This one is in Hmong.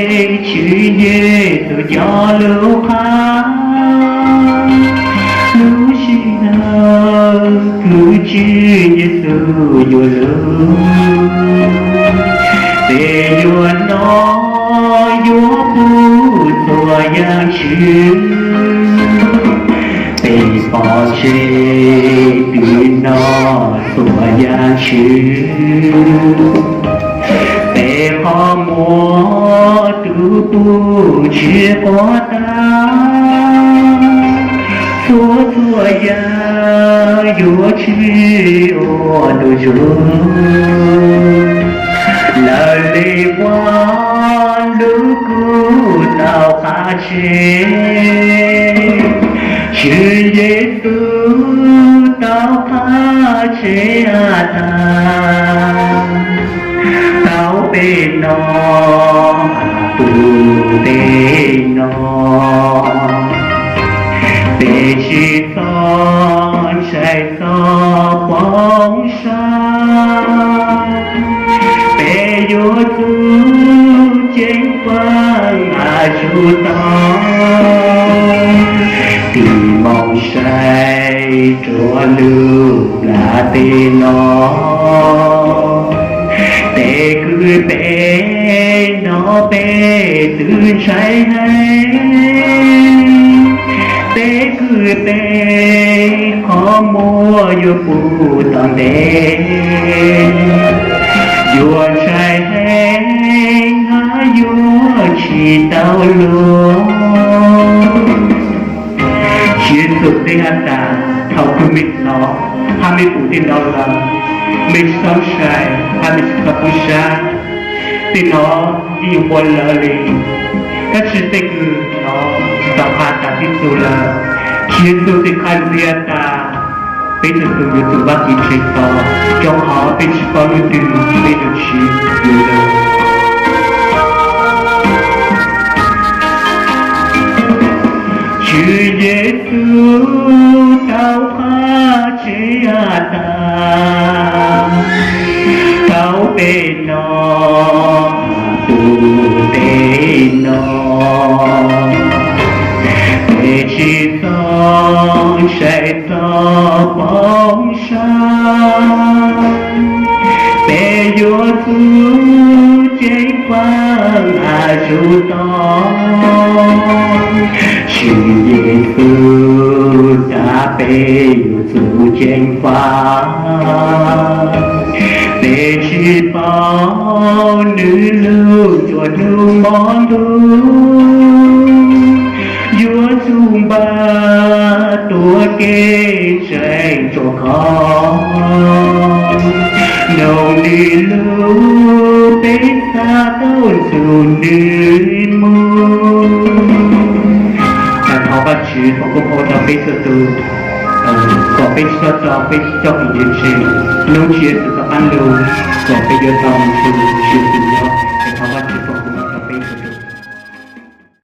Tswv Yexus cov lus qhia, lub sij hawm kwv Tswv Yexus yuav lug, peb yuav noj yuav pum txhua yaam tshwm. Peb pov tseg twb noj txhua yaam tshwm. Peb qhov muag tub pum tsis quav tag, txhua txhua yaam yuav tshwm ua ntu zus. Lawv le ua lub kub tau qab tseg, Tswv Yexus tau qab tseg has tas, tau peb noj pum tej no, peb tsis txhob ntshai txog poob sab. Peb yuav txuj ceev faj zuj tau, tig moog saib rua lub nplaj teb no. Tej kws peb noj peb twb ntshai heev, tej kws peb qhov muag yuav pum tom ntej, yuav ntshai heev hab yuav tsis tau luag. Tswv Yexus teb has tas, thaum kws mej hnov hab mej pum tej no lawm, mej tsis txhob ntshai hab mej tsis txhob poob sab. Tej no yeej yuav ua lawv li, tab sis tej kws hnov tsis tau qha tas tib tug lawm. Tswv Yexus teb qha ntxiv has tas, peb txhua tus yuav tsum npaj kev tseg txo, rau qhov peb tsis paub hnub twg peb yuav tsiv yuav lawm. Tswv Yexus tau qab tseg has tas, tau peb noj pum tej no, peb tsis txhob ntshai txog poob sab. Peb yuav txuj ceev faj zuj tau, Tswv Yexus tas peb yuav txuj ceev faj. Peb tsis paub nwg lug tsuas nub mob ntuj, yuav txuj npaj tuav kev ntseeg rua koj. Noog nwg lug peb xaav tau ntxug nwg moog. Thov Vajtswv foom koob hmoov rau peb txhua tus, kom peb tsis txhob tso peb txoj kev ntseeg, noob Tswv Yexus txoj qaab lug, kom peb yuav tau moog nrug Tswv Yexus nyob. Thov Vajtswv foom